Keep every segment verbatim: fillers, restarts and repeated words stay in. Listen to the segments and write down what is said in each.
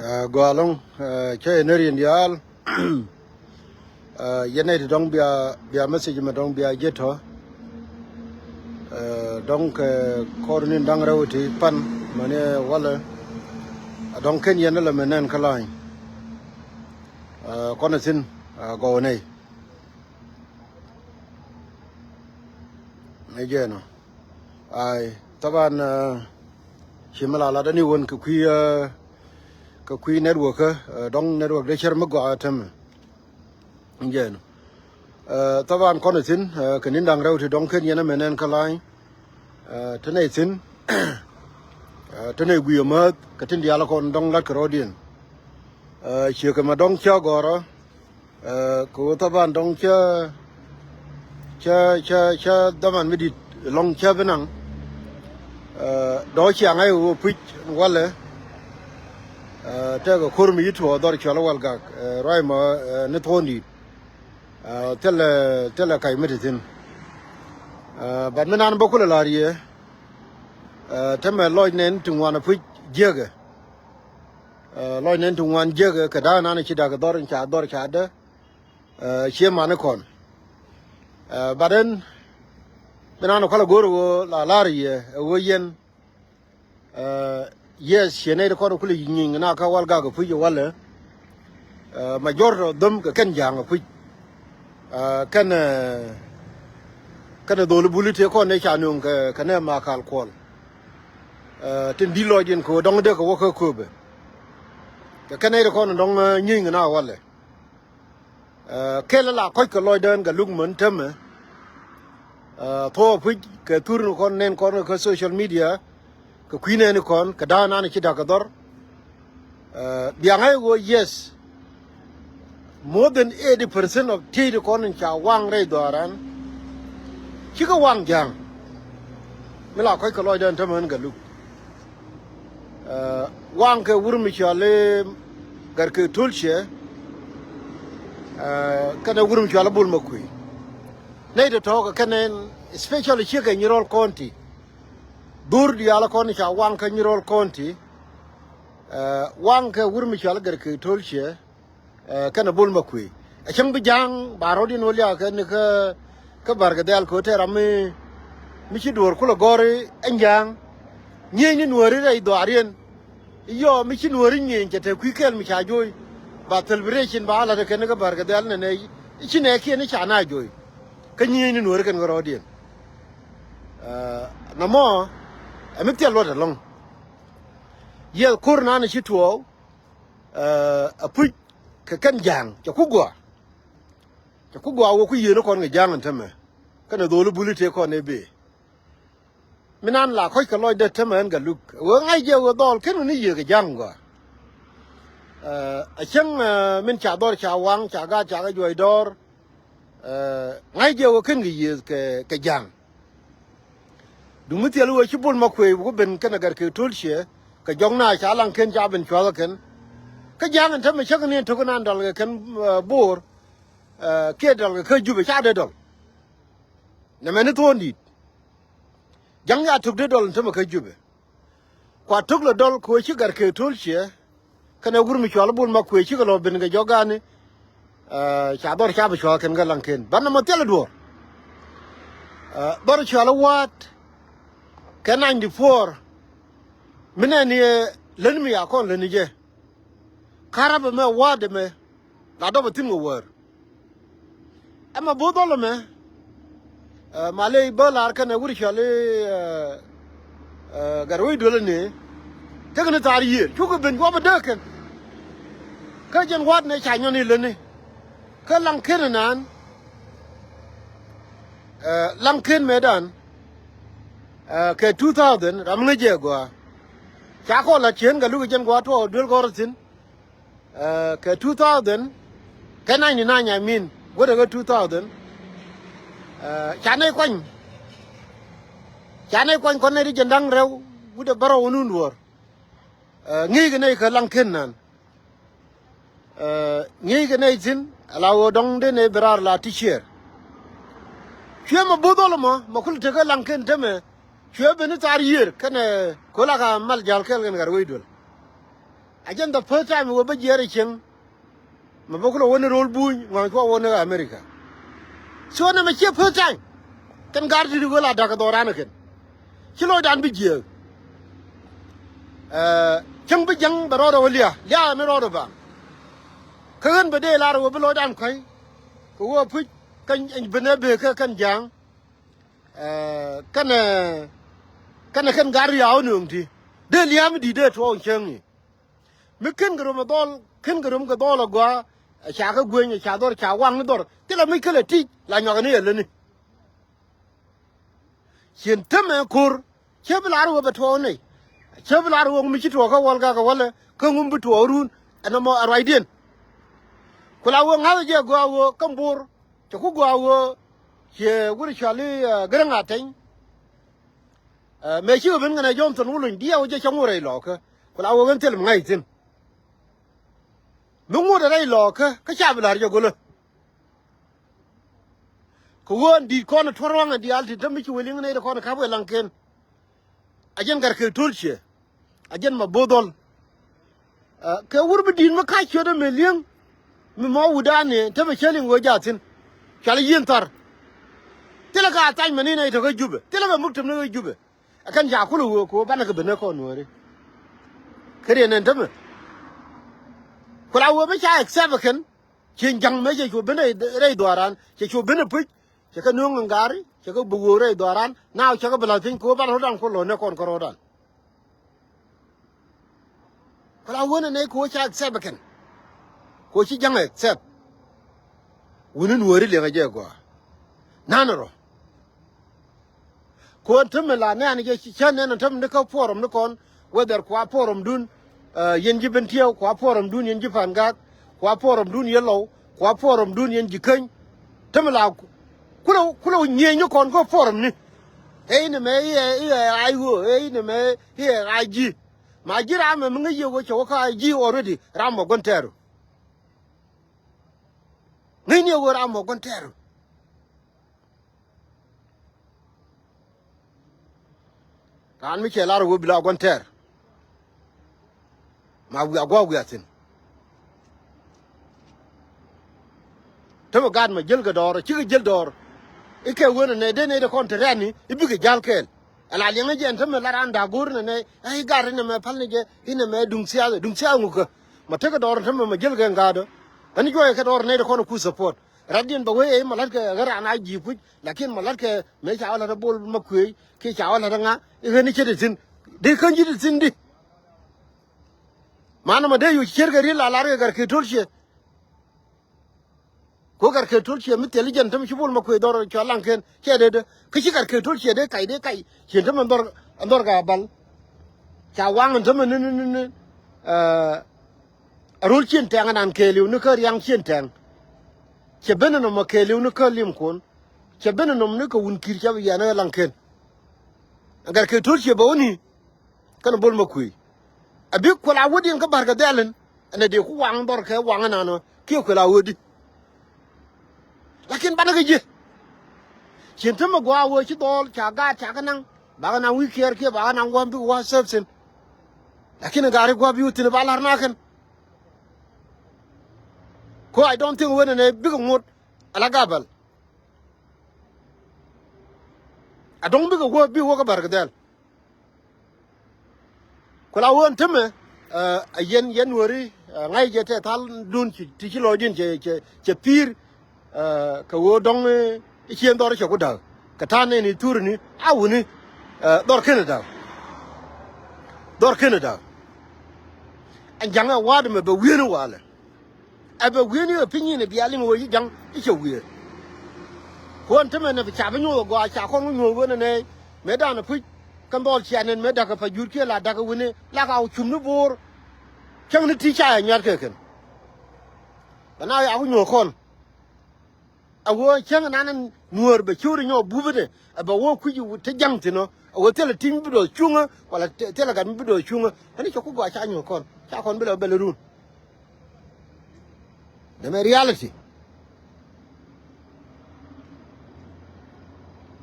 Ɛ, gɔaa ɛlɔ̱ŋ, ɛ, cä yɛ nɛr yɛn diaal. Ɛ, yɛn nɛy ti dɔ̱ŋ bia, bia message mɛ dɔ̱ŋ bia ji̱ tɔ̱. Ɛ, dɔ̱ŋ kɛ kɔr ni̱n da̱ŋ rɛw ti pan mäni walɛ. Ɛ, dɔ̱ŋ ken yɛn lɛ mɛ nɛn kä la̱ny. Ɛ, kɔn ɛ thi̱n, ɛ, gɔw nɛy. Ɛ jɛn ɔ. Ay, thaban, ɛ, ci mi la lat ani wän kɛ kui̱, ɛ, kɛ kui̱ network, ɛ, dɔ̱ŋ network dee cär mi gɔaa tämɛ. Jɛn. Ɛ, thaban kɔn ɛ thi̱n, ɛ, kɛ ni̱n da̱ŋ rɛw ti dɔ̱ŋ ken yɛn ɛmɛ nɛn kä la̱ny. Ɛ, te nɛy thi̱n, ɛ, te nɛy gui̱i̱ ɛmääth, kɛ tin diaal kɔn dɔ̱ŋ lat kɛ rɔ̱diɛn. Ɛ, ciekɛ mɛ dɔ̱ŋ cä gɔ̱rä, Ɛ, kɛ ɣöö thaban dɔ̱ŋ cä, cä, cä, cä dhaman mi di̱t lɔ̱ŋ cä bi naŋ. Ɛ, dɔ̱ŋ ciaŋ a i̱ ɣöö puc walɛ. Ɛ, tɛkɛ ko̱r mi ci tuɔɔk dhɔr cual i̱ Walgak, ɛ, ruac mɔ, ɛ, ni thuɔ̱ɔ̱ŋ di̱i̱t. Ɛ, thilɛ, thilɛ kac mi te thi̱n. Ɛ, but mi nan bä kulɛ la̱r yɛ. Ɛ, tämɛ lɔc nɛn ti ŋuan ɛ puc jiäkɛ. Ɛ, lɔc nɛn ti ŋuan jiäkɛ kɛ da̱a̱k nan ci da̱k dhɔr in ca dhɔr ca dä. Ɛ, cie mani kɔn. Ɛ, but ɛn mi nan kualɛ go̱o̱r ɣöö la la̱r yɛ ɛ ɣöö yɛn. Ɛ, yes, cie nɛy ti kɔn kulɛ nyieny na kä Walgak ɛ puc ɛ walɛ. Ɛ, majority of them kɛ kɛn ja̱a̱ŋ ɛ puc. Ɛ, kɛn, ɛ, kɛn ɛ dholi buli tëë kɔn nɛ ca nööŋ kɛ, kɛ nɛ Makal Kuɔl. Ɛ, tin di̱t lɔcdiɛn kɛ ɣöö dɔ̱ŋ dee kɛ wä kä kööbɛ. Kɛ kɛn nɛy ti kɔn dɔ̱ŋ, ɛ, nyieny kɛ na walɛ. Ɛ, kɛl la kɔc kɛ lɔcdä ɛn Gatluak män tämɛ. Ɛ, thuɔɔk puc kɛ thur ni kɔn nɛn kɔn kɛ social media. Kɛ kui̱ nɛn kɔn kɛ da̱a̱k nan ci da̱k kɛ dhɔr. Ɛ, biaŋ a i̱ ɣöö yes. More than eighty percent of ti̱i̱t kɔn in ca waŋ rɛy dhɔaaran. Cikɛ waŋ ja̱a̱ŋ. Mi la kɔc kɛ lɔcdä ɛn tämɛ ɛn Gatluak. Ɛ, waŋ kɛ wur mi cɔal i̱ Gatkeek Tolciɛ, ɛ, kɛnɛ wur mi cɔal i̱ Bol Makuëë. Nɛy tɔ̱tɔ̱ kɛ kɛn ɛn, especially ciekɛ Nyirol County. Dhur diaal kɔn ca waŋ kä Nyirol County. Ɛ, waŋ kɛ wur mi cɔal i̱ Gatkeek Tolciɛ. Ɛ, kɛnɛ Bol Makuëë. Ɛ cäŋ bi ja̱a̱ŋ ba rɔ̱diɛn wä liak kɛn kä, kä Bargedhɛl kɛ ɣöö tɛɛr ram mi, mi ci duɔ̱ɔ̱r kulɛ gɔ̱r i̱ ɛn ja̱a̱ŋ. Nyieny ni nuääri rɛy dhɔaariɛn. Iyɔ mi ci nuääri nyieny cɛ te kui̱ kɛl mi ca jo̱o̱c. Ba celebration ba lat kɛn kä Bargedhɛl nɛnɛ. I̱ ci nɛɛkiɛn i̱ ca na jo̱o̱c. Kä nyieny ni nuääri kɛn kä rɔ̱diɛn. Ɛ, namɔ, ɛ mi thil luɔt ɛlɔ̱ŋ. Yɛth ko̱r nan ci tuɔɔk. Ɛ, a puc kɛ kɛn ja̱a̱ŋ cɛ ku gɔaa. Cɛ ku gɔaa wä ku yieen kɔn kɛ ja̱a̱ŋ ɛn tämɛ. Kɛnɛ dholi buli tëë kɔn ɛ bëë. Mi nan la kɔc kɛ lɔcdä tämɛ ɛn Gatluak. Wee ŋa̱c jɛ wee dhɔl ken wä ni yiëë kɛ ja̱a̱ŋ gɔaa. Ɛ, a cäŋ, ɛ, min ca dhɔr ca waŋ ca gaat ca kɛ juɔc dɔɔr. Ɛ, ŋa̱c jɛ wä ken kɛ yiëëth kɛ, kɛ ja̱a̱ŋ. Duŋ mi thil wee ci Bol Makuëë wä ben kɛnɛ Gatkeek Tolciɛ kɛ jɔk na ca Laŋken ca ben cua̱th kɛn. Kä ja̱a̱ŋ ɛn tämɛ cäk ni ɛn tok ɛn an dɔl kɛ kɛn, ɛ, Bo̱o̱r, ɛ, kiɛ dɔl kɛ kä Jubɛ ca dee dɔl. Nɛmɛ ni thuɔ̱ɔ̱ŋ di̱i̱t. Ja̱ŋ ya tok dee dɔl ɛn tämɛ kä Jubɛ. Kua tok lɛ dɔl kɛ ɣöö ci Gatkeek Tolciɛ kɛnɛ wur mi cɔal i̱ Bol Makuëë cikɛ lɔ ben kɛ jɔk ga̱a̱ni. Ɛ, ca dhɔr ca bi cua̱th kɛn kä Laŋken. Banɛ mɔ thilɛ duɔ̱ɔ̱r. Ɛ, dhɔr cɔal i̱ Wa̱a̱t kɛ ninety four. Mi nɛni ɛ lätni mi ya kɔn lätni jɛ. Karapɛ mɛ Wa̱a̱t ɛmɛ la dɔpɛ thi̱n kɛ wäär. Ɛmɛ bo̱o̱th dhɔl ɛmɛ. Ɛ, malɛ i̱ bä lar kɛnɛ wur cɔal i̱, ɛ, ɛ, Gatwec Duel ɛni. Tekɛ ni thaar yiëër cukɛ ben guɔpɛ dee kɛn. Kä jɛn Wa̱a̱t nɛ ca nyɔn i̱ lätni. Kä Laŋken ɛnan. Ɛ, Laŋken mëëdan. Ɛ, kɛ two thousand ram ŋäc jɛ gɔaa. Ca kɔn la cieen Gatluak jɛn gɔaa tuɔɔk duel gɔ̱r thi̱n. Ɛ, kɛ two thousand kɛ ninety nine, I mean, wut ɛ kɛ two thousand. Ɛ, ca nɛy kuany. Ca nɛy kuany kɔn nɛy ti jɛn da̱ŋ rɛw wut ɛ bärɔw wä nun duɔ̱ɔ̱r. Ɛ, ŋi̱i̱c kɛ nɛy kä Laŋken nan. Ɛ, ŋi̱i̱c kɛ nɛy thi̱n ala ɣöö dɔ̱ŋ dee nɛy bi raar la ti ciɛɛr. Cuɛ mɛ bo̱o̱th dhɔl ɛmɔ mɛ kul tekä Laŋken temɛ. Cuɛ ben i̱ thaar yiëër kɛnɛ köl aka mal ja̱l kɛɛl kɛn Gatwec Duel. A jɛn the first time wee bä jiɛɛr ɛ cieŋ. Mɛ bä kulɛ wä ni ro̱l buny ŋɔ̱a̱ŋ cuɔ wä ni America. So nɛmɛ ciɛ first time. Kɛn gar ti ri wee la da̱k ɛ dhɔran ɛ kɛn. Ci lɔcdan bi jiɛɛk. Ɛ, cäŋ bi jäŋ bɛ rɔɔdɛ wä lia̱a̱ lia̱a̱ ni rɔɔdɛ baŋ. Kä ɣän bɛ dee lar wee bi lɔcdan kua̱c. Kɛ wee puc kɛn ben ɛ bee kä kɛn ja̱a̱ŋ. Ɛ, kɛnɛ kɛnɛ kɛn gar riaw nööŋ ti dee lia̱a̱ mi di̱i̱t dee tuɔɔk cäŋ i̱. Mi ken kɛ rom ɛ dhɔl, ken kɛ rom kɛ dhɔl ɛ gɔaa. Ɛ ca kä gueny, ɛ ca dhɔr, ca waŋ ni dhɔr. Thilɛ mi kälɛ ti̱c la nyuak ni yɛ lätni. Cien tämɛ ko̱r. Cä bi lar wee bɛ tuɔɔk nɛy. Cä bi lar wee mi ci tuɔɔk kä wäl gak ɛ wälɛ kä ŋum bi tuɔɔk run. Ɛn ɛmɔ ɛ ruacdiɛn. Ku la wee ŋa̱th jɛ gɔaa wee kä bo̱r. Cɛ ku gɔaa wee ciɛ wur cuali, ɛ, Gäräŋ Atɛny. Ɛ, mëë cikɛ ben kɛnɛ Johnson Wuluny diɛw jɛ cä ŋot rɛy lɔɔkä. Ku la wee ɣän thil mi ŋa̱c thi̱n. Mi ŋot rɛy lɔɔkä kä ca bi la̱r jɛ golä. Kɛ ɣöö ɛn di̱i̱t kɔn ɛ tuɔ̱r waŋ ɛ diaal ti te mi ci wee liŋ nɛy ti kɔn ɛ ka̱p wee laŋken. A jɛn Gatkeek Tolciɛ. A jɛn ma bo̱o̱th dhɔl. Ɛ, kɛ wur bi di̱i̱t mi ka̱c ciötdä mëë li̱eŋ. Mi mɔ wutdan ni te mi cä liŋ ɣöö jathin. Cual i̱ yieen thar. Thilɛ ka thac mɛn in ɛ i̱ te kä Jubɛ. Thilɛ kɛ muktäm ni ɣöö Jubɛ. Ɛ kɛn ca kulɛ ɣöö kɛ ɣöö banɛ kɛ ben ɛ kɔn Nuääri. Kä riɛn ɛn tämɛ. Ku la ɣöö mi ca accept ɛ kɛn. Cieŋ ja̱ŋ mëë cɛ cu ben rɛy, rɛy dhuaaran. Cɛ cu ben ɛ puc. Cɛ kɛ nööŋ in gari. Cɛ kɛ bi ɣöö rɛy dhuaaran. Now cɛ kɛ bi la̱th piny kɛ ɣöö banɛ rɔ̱dan kulɛ lo̱n ɛ kɔn kä rɔ̱dan. Kɛ la wen ɛ nɛy kɛ ɣöö ca accept ɛ kɛn. Kɛ ɣöö ci ja̱ŋ accept. Wuni Nuääri liɛŋɛ jɛ gɔaa. Nanɛ rɔ. Kɛ ɣöö tämɛ la nɛɛni jɛ cä nɛn ɛ tämɛ ni kä forum ni kɔn. Whether kua forumdun, ɛ, yɛn ji̱ Bentiu, kua forumdun yɛn ji̱ Pangak, kua forumdun yɛn Lɔw, kua forumdun yɛn ji̱ Käny. Tämɛ la kulɛ, kulɛ nyieenyni kɔn kä forumni. Ɛ inɛ mɛ i̱ ɛ, i̱ ɛ I O, ɛ inɛ mɛ i̱ ɛ I G. Ma ji̱ ram mɛ mi ŋäc yɛ ɣöö cɛ wä kä I G already, ram mɔ gua̱n tɛɛru. Ŋäcni ɛ ɣöö ram mɔ gua̱n tɛɛru. Raan mi cɛ lar ɛ ɣöö bi la gua̱n tɛɛr. Ma wiaa gua̱a̱k wiaa thi̱n. Tämɛ gaat mɛ jäl kɛ dɔɔr, cikɛ jäl dɔɔr. I̱ kɛ wen ɛ nɛy dee nɛy dee kɔn te rɛ̈ni i̱ bikɛ ja̱l kɛɛl. Ɛ la liɛŋä jɛ ɛn tämɛ la raan da̱a̱k go̱o̱r inɛ nɛy, ɛ i̱ gaat inɛ mɛ päl ni jɛ, inɛ mɛ duŋ thiath, duŋ thiath ŋukä. Ma tekɛ dɔɔr ɛn tämɛ mɛ jäl kɛ ŋa̱a̱dä. Ɛn juɔyɛ kɛ dɔɔr nɛy dee kɔn ku support. Rɛ̈tdiɛn bɛ wee ɛ i̱ ma la̱tkɛ ɣän raan a ji̱ puc. Lakin ma la̱tkɛ mëë ca wä la̱t ɛ Bol Makuëëc kiɛ ca wä la̱t ɛ ŋa i̱ ɣän i̱ ce̱t i̱ thi̱n. Dee käny ji̱t i̱ thi̱n di. Manɛ ma dee yoc cier kɛ ri̱l la lar kɛ Gatkeek Tolciɛ. Ku Gatkeek Tolciɛ mi thil i̱ jɛn täm ci Bol Makuëëc dhɔr cua laŋken cɛ dee dee. Kä ci Gatkeek Tolciɛ dee kac dee kac. Cien täm ɛn dhɔr, ɛn dhɔr Gabal. Ca waŋ ɛn täm ɛn ni, ni, ni, ni. Ɛ, a ro̱l cien tɛŋ ɛnan kɛɛliw ni kä riaŋ cien tɛŋ. Cɛ ben ɛnɔm ɛ kɛɛliw ni kä lim kuɔn. Cɛ ben ɛnɔm ni kɛ wun ki̱i̱r ca bi yian ɛ laŋken. Gatkeek Tolciɛ bɛ wä ni. Kɛnɛ Bol Makuëëc. A bi kuɛl a wädiɛn kä Barkɛ Dhɛl in. Ɛnɛ dee ku waŋ dhɔr kɛ waŋ ɛnan ɔ. Kiɛ kuɛl a wädi. Lakin banɛ kɛ ji̱. Cien tämɛ gɔaa wee ci dhɔl ca gaat ca kɛ naŋ. Bakɛ naŋ wi̱i̱ kiɛɛr kiɛ bakɛ naŋ gua̱a̱m bikɛ wä sɛp thi̱n. Lakin ɛ gaari gua̱a̱m bi wä thi̱n ba la̱r nakɛn. Ko I don't think wen ɛnɛ bikɛ ŋot. Ala Gabal. A dɔ̱ŋ bikɛ wä, bikɛ wä kä Barkɛ Dhɛl. Ku la wä ɛn tämɛ, ɛ, a yɛn, yɛn Nuääri, ɛ, ŋa̱c jɛ tɛ thaldun ci, ti ci lɔcdiɛn cɛ, cɛ, cɛ pi̱i̱r, ɛ, kɛ wä dɔ̱ŋ, ɛ, i̱ cien dhɔr cɛ ku da̱k. Kɛ ta̱a̱ nɛni thurni, a wuni, ɛ, dhɔr kenɛ da̱k. Dhɔr kenɛ da̱k. Ɛn ja̱ŋ ɛ wa̱a̱t ɛmɛ bɛ wi̱eeni walɛ. Ɛ bɛ wi̱eeni ɛ piny in ɛ bia liŋ ɣöö ci ja̱ŋ i̱ cɛ wi̱eer. Kuɔn tämɛ nɛ ca bi nyuɔth ɛ gɔaa ca kɔn wä nyuɔth wen ɛ nɛy. Mëë danɛ puc kɛn dhɔl cia nɛn mëë da̱kɛ pa jur kiɛ la da̱kɛ wi̱ni la ka wä cum ni bo̱o̱r. Cäŋ ni ti ca ɛ nyuat kɛ kɛn. Bɛ na yak wä nyuɔth kɔn. A wä cäŋ nan ɛn nuäär bɛ cio̱o̱ri nyɔk bupä ni. A bɛ wä kui̱c te ja̱ŋ thi̱n ɔ. A wä thilɛ ti̱ny bi dɔɔth cuŋä wala thilɛ gat mi bi dɔɔth cuŋä. Ɛn cɛ ku gɔaa ca nyuɔ̱th kɔn ca kɔn bi lɛ bɛl run. Dämɛ reality.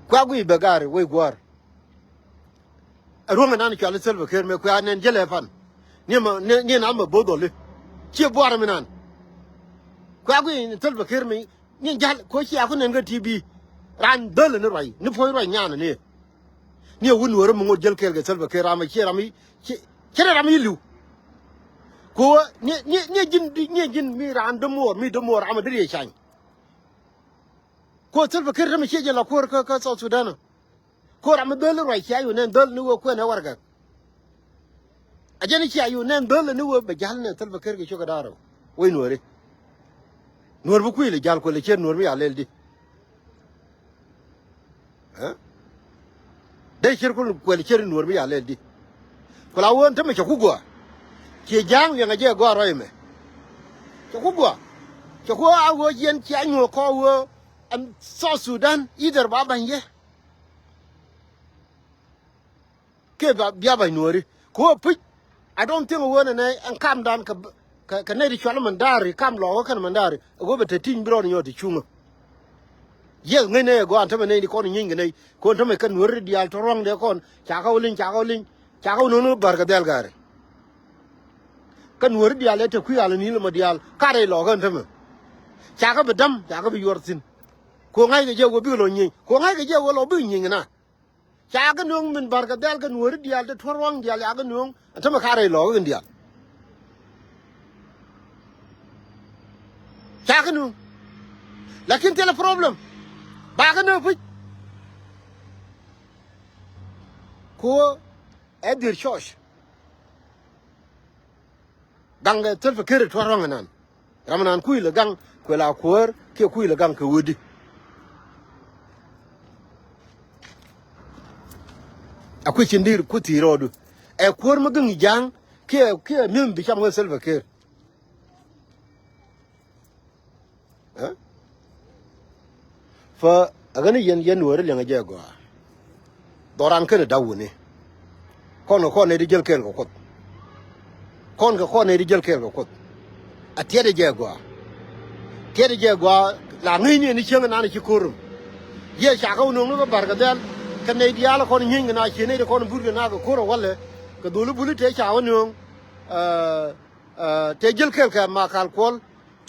Kua guiy bɛ gaari wec guäär. Ɛ ruɔ̱ŋɛ nan cuali Salva Kiir mëë kua nɛn jälɛ pan. Niɛ ma, niɛ, niɛ na ma bo̱o̱th dhɔli. Ciɛ buarɛ mi nan. Kuɛ a guiy ni Salva Kiir mi, niɛ jal, ko cia ku nɛn kä T V. Ran dhäl ni ruac, ni puɔ̱ny ruac nyan ni. Niɛ wun wärä mi ŋot jäl kɛɛl kɛ Salva Kiir ram, ciɛ ram i̱, ciɛ, ciɛ ram i̱ li̱w. Ko niɛ, niɛ, niɛ ji̱n, niɛ ji̱n mi ran dämuɔɔr, mi dämuɔɔr ram a deri ɛ cany. Ko Salva Kiir ram ciɛ jɛ la kuäär kä, kä South Sudan. Ko ram mi dhäl ruac cia yun nɛn dhäl ni wee kuɛn ɛ warɛgak. A jɛn i̱ cia yun nɛn dhäl ni wee bɛ jal nɛ Salva Kiir kɛ ciök ɛ da̱rɛ. Wec nuɔ̱ɔ̱ri. Nuɔ̱ɔ̱r bi kui̱ lɛ jal kuɛ lɛ cier nuɔ̱ɔ̱r mi ya lɛl di. Ɛ? Dee cier kun kuɛ lɛ cier nuɔ̱ɔ̱r mi ya lɛl di. Ku la wee ɛn tämɛ cɛ ku gɔaa. Ciɛ ja̱a̱ŋ liɛŋɛ jɛ gɔaa rɔy ɛmɛ. Cɛ ku gɔaa. Cɛ ku a wee jiɛn cia nyuɔ̱ɔ̱k kɔɔk wee ɛn South Sudan either ba ba̱ny yɛ. Kɛ bia, bia ba̱ny nuɔ̱ɔ̱ri. Kɛ ɣöö puc, I don't think ɣöö nɛnɛ ɛn kamdan kɛ, kɛ, kɛ nɛy ti cual Mandari, kam Lɔɔkä kɛnɛ Mandari. Ɛ ɣöö bɛ te ti̱ny bi rɔɔd nyɔɔt ti cuŋä. Yes, ŋäcnɛ ɛ gɔaa ɛn tämɛ nɛy ti kɔn nyieny kɛ nɛy. Kɛ ɣöö ɛn tämɛ kɛ nuɔ̱ɔ̱ri diaal tɔ̱ ruɔ̱ŋdɛ kɔn. Ca kä wä li̱ny, ca kä wä li̱ny. Ca kä wä no̱o̱ŋ ni Bar kɛ Dhɛl gaari. Kä nuɔ̱ɔ̱ri diaal ɛ te kui̱ al ni lɛ ma diaal. Ka rɛy Lɔɔkä ɛn tämɛ. Ca kä bi däm, ca kä bi yuɔr thi̱n. Kɛ ɣöö ŋa̱ckɛ jɛ ɣöö bikɛ lɔ nyieny. Kɛ ɣöö ŋa̱ckɛ jɛ ɣöö lɔ bikɛ nyieny kɛ na. Ca kɛ nööŋ min Bar kɛ Dhɛl kɛ nuɔ̱ɔ̱ri diaal te tuɔ̱r ruaŋ diaal ca kɛ nööŋ. Ɛn tämɛ ka rɛy Lɔɔkä kɛn diaal. Ca kɛ nööŋ. Lakin thilɛ problem. Ba kɛ nööŋ puc. Ko ɛ dhier church. Gaŋ kɛ Salva Kiir tuɔ̱r ruaŋ ɛnan. Ram ɛnan kui̱ lɛ gaŋ kuɛ la kuäär kiɛ kui̱ lɛ gaŋ kɛ ɣöödi. A kui̱ cin di̱i̱r ku thi̱i̱r rɔɔdu. Ɛ kuäär mi gaŋ ja̱a̱ŋ kiɛ, kiɛ mi̱em bi cam ɣöö Salva Kiir. Ɛ? Fa a ɣän i̱ yɛn, yɛn nuɔ̱ɔ̱ri liɛŋɛ jɛ gɔaa. Dhɔran kɛnɛ da̱w wuni. Kɔn kɛ kɔn nɛy ti jäl kɛɛl kɛ Kuoth. Kɔn kɛ kɔn nɛy ti jäl kɛɛl kɛ Kuoth. A tiɛt jɛ gɔaa. Tiɛt jɛ gɔaa la ŋäcni ni cieŋ nan ci ko̱r rum. Yɛ ca kä wä nööŋ ni kä Bar kɛ Dhɛl. Kɛ nɛy diaal kɔn nyieny kɛ na cie nɛy ti kɔn but kɛ na kɛ ko̱r ɛ walɛ. Kɛ dholi buli tëë ca wä nööŋ. Ɛ, ɛ, tëë jäl kɛɛl kɛ Makal Kuɔl.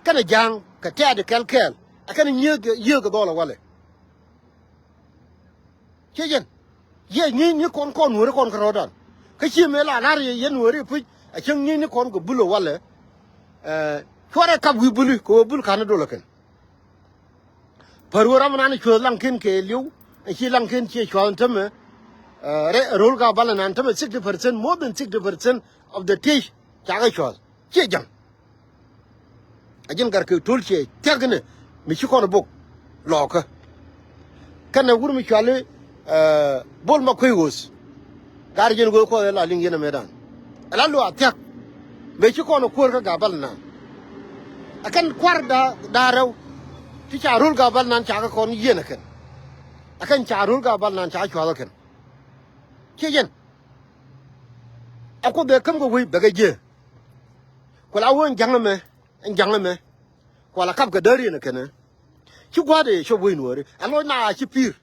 Kɛnɛ ja̱a̱ŋ kɛ tɛ̈t kɛl kɛɛl. Ɛ kɛnɛ nyieth kɛ, yieth kɛ dhɔl ɛ walɛ. Ciɛ jɛn. Yɛ nyieny ni kɔn kɔn nuɔ̱ɔ̱ri kɔn kärɔ̱dan. Kä ci mëë la la̱r yɛ yɛn nuɔ̱ɔ̱ri puc. A cäŋ nyieny ni kɔn kɛ bul ɛ walɛ. Ɛ, cuarɛ kap wi̱i̱ buli kɛ ɣöö bul ka̱n dolä kɛn. Pär ɣöö ram nan cuäth laŋkiɛn kɛ li̱w. Ɛ ci laŋkiɛn ciɛ cua̱th tämɛ. Ɛ, rɛ, ro̱l ka bal nan tämɛ sixty percent, more than sixty percent of the tiec ca kɛ cua̱th. Ciɛ ja̱ŋ. A ji̱n Gat Kek To̱l ciɛ thia̱k inɛ mi ci kɔn bok Lɔɔkä. Kɛnɛ wur mi cuali, ɛ, Bol Makuei Ɣöth. Gar ji̱n Ɣöth Kuɔth ɛ la liŋ yɛn ɛmɛdan. Ɛ la luaak thia̱k. Mëë ci kɔn kuäär kä Gabal Nan. Ɛ kɛn kua̱r da, da rɛw. Ti ca ro̱l Gabal Nan ca kɛ kɔn yieen ɛ kɛn. Ɛ kɛn ca ro̱l Gabal Nan ca cua̱th ɛ kɛn. Ciɛ yɛn. Ɛ Kuoth ɛ käm kɛ wei bɛ kɛ jiɛ. Kuɛ la wee ɛn ja̱ŋ ɛmɛ, ɛn ja̱ŋ ɛmɛ. Kuɛ la kap kɛ däär yɛn ɛ kɛnɛ. Ci gua̱a̱th ɛ cop wec nuɔ̱ɔ̱ri. Ɛ loc na ci pi̱i̱r.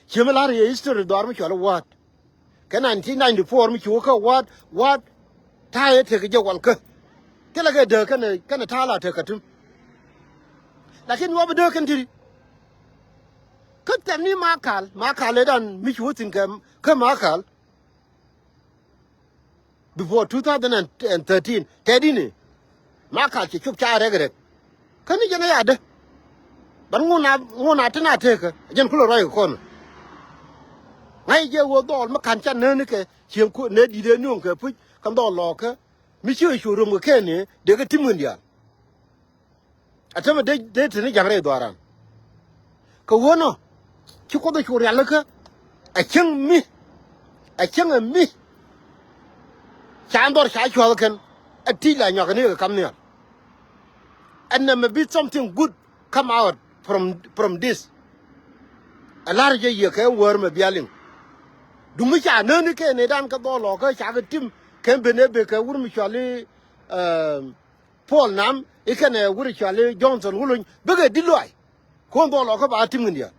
Ciɛ mi la̱r yɛ history dhɔaar mi cual i̱ Wa̱a̱t. Kɛ nineteen ninety-four mi ci wä kä Wa̱a̱t, Wa̱a̱t. Ta̱a̱ yɛ tek jɛ wal kä. Thilɛ kɛ dääk kɛnɛ, kɛnɛ ta̱a̱ la tek Katuim. Lakin wä bi dääk kɛn tiri. Kä thɛm ni Makal, Makal ëëdan mi ci wä thi̱n kɛ, kä Makal. Before two thousand and thirteen, tɛt ini. Makal cɛ cop ca rɛk rɛk. Kä ni jɛn a yadä. Ban ŋun a, ŋun a tin a tekä. Jɛn kulɛ ruac kɛ kɔn. Ŋa̱c jɛ wä dhɔl mi ka̱n ca nääni kɛ. Cieŋ ku nɛ di̱t ɛ nuɔ̱ŋ kɛ puc. Kɛ dhɔl Lɔɔkä. Mi ci cu rom kɛ kɛn ni. Dee kɛ tim ɣän diaal. A tämɛ dee, dee te ni ja̱ŋ rɛy dhɔaaran. Kɛ ɣöö nɔ ci Kuoth ɛ cu rialikä. A cäŋ mi, a cäŋ ɛ mi. Ca dhɔr ca cua̱th kɛn. A ti̱c la nyɔak ni kɛ kam nhial. And there may be something good come out from, from this. A la̱r jɛ yiëë kɛ wäär mɛ bia liŋ. Duŋ mi ca nääni kɛ nɛy dan kɛ dhɔl Lɔɔkä ca kɛ tim kɛ ben ɛ ben kɛ wur mi cuali, ɛɛ, Puɔl Nam i̱ kɛnɛ wur i̱ cuali Johnson Wuluny bikɛ di̱t luay. Kuɔn dhɔl Lɔɔkä ba tim ŋi̱n diaal.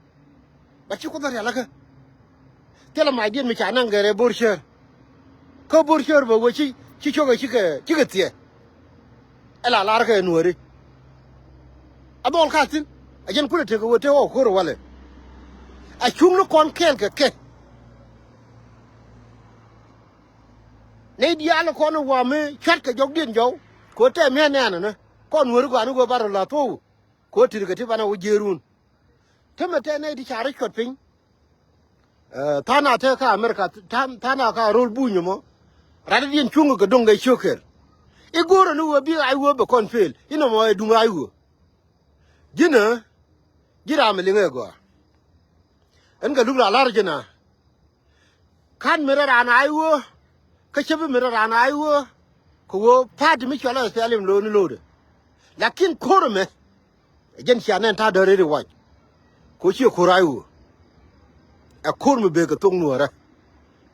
Ba ci Kuoth rialikä. Thilɛ macdiɛn mi ca naŋ gɛr ɛ Bor Cäär. Kä bo̱r cär bä wee ci, ci cokɛ cikɛ, cikɛ thiɛ. Ɛ la lar kɛ nuääri. A dhɔl ka thi̱n. A jɛn kulɛ tekɛ wee te ɣɔw ko̱r walɛ. A cuŋni kɔn kɛɛl kɛ kɛ. Nɛy diaal kɔn ɛ wä mi cua̱tkɛ jɔkdiɛn jɔw. Kɛ ɣöö tɛm mi̱eth nɛɛnɛ ni kɔn nuääri gɔaa ni ɣöö ba rɔ la̱th thuɔ̱k. Kɛ ɣöö ti̱tkɛ ti banɛ wä jiëërun. Tämɛ tɛn nɛy ti ca rɔ cuɔt piny. Ɛ, tha̱a̱ŋ a te kä America, tha̱a̱ŋ, tha̱a̱ŋ a kä ro̱l buny ɛmɔ. Rat diɛn cuŋ kɛ do̱ŋ kɛ ciöker. I̱ go̱o̱rä ni ɣöö bi ay ɣöö bɛ kɔn pel. Inɔmɔ ɛ duŋ ay ɣöö. Ji̱n ɛ, ji̱ ram ɛ liŋ ɛ gɔaa. Ɛn kɛ luk la la̱r ji̱n a. Ka̱n mi rɔ raan a i̱ ɣöö, kä cäpi mi rɔ raan a i̱ ɣöö, kɛ ɣöö party mi cɔl ɛ S P L M lo̱o̱ni lo̱o̱dɛ. Lakin ko̱r ɛmɛ, ɛ jɛn cia nɛn ta̱a̱ däri ri wac. Kɛ ɣöö ciɛ ko̱r a i̱ ɣöö. Ɛ ko̱r mi bekɛ thok nuäärä.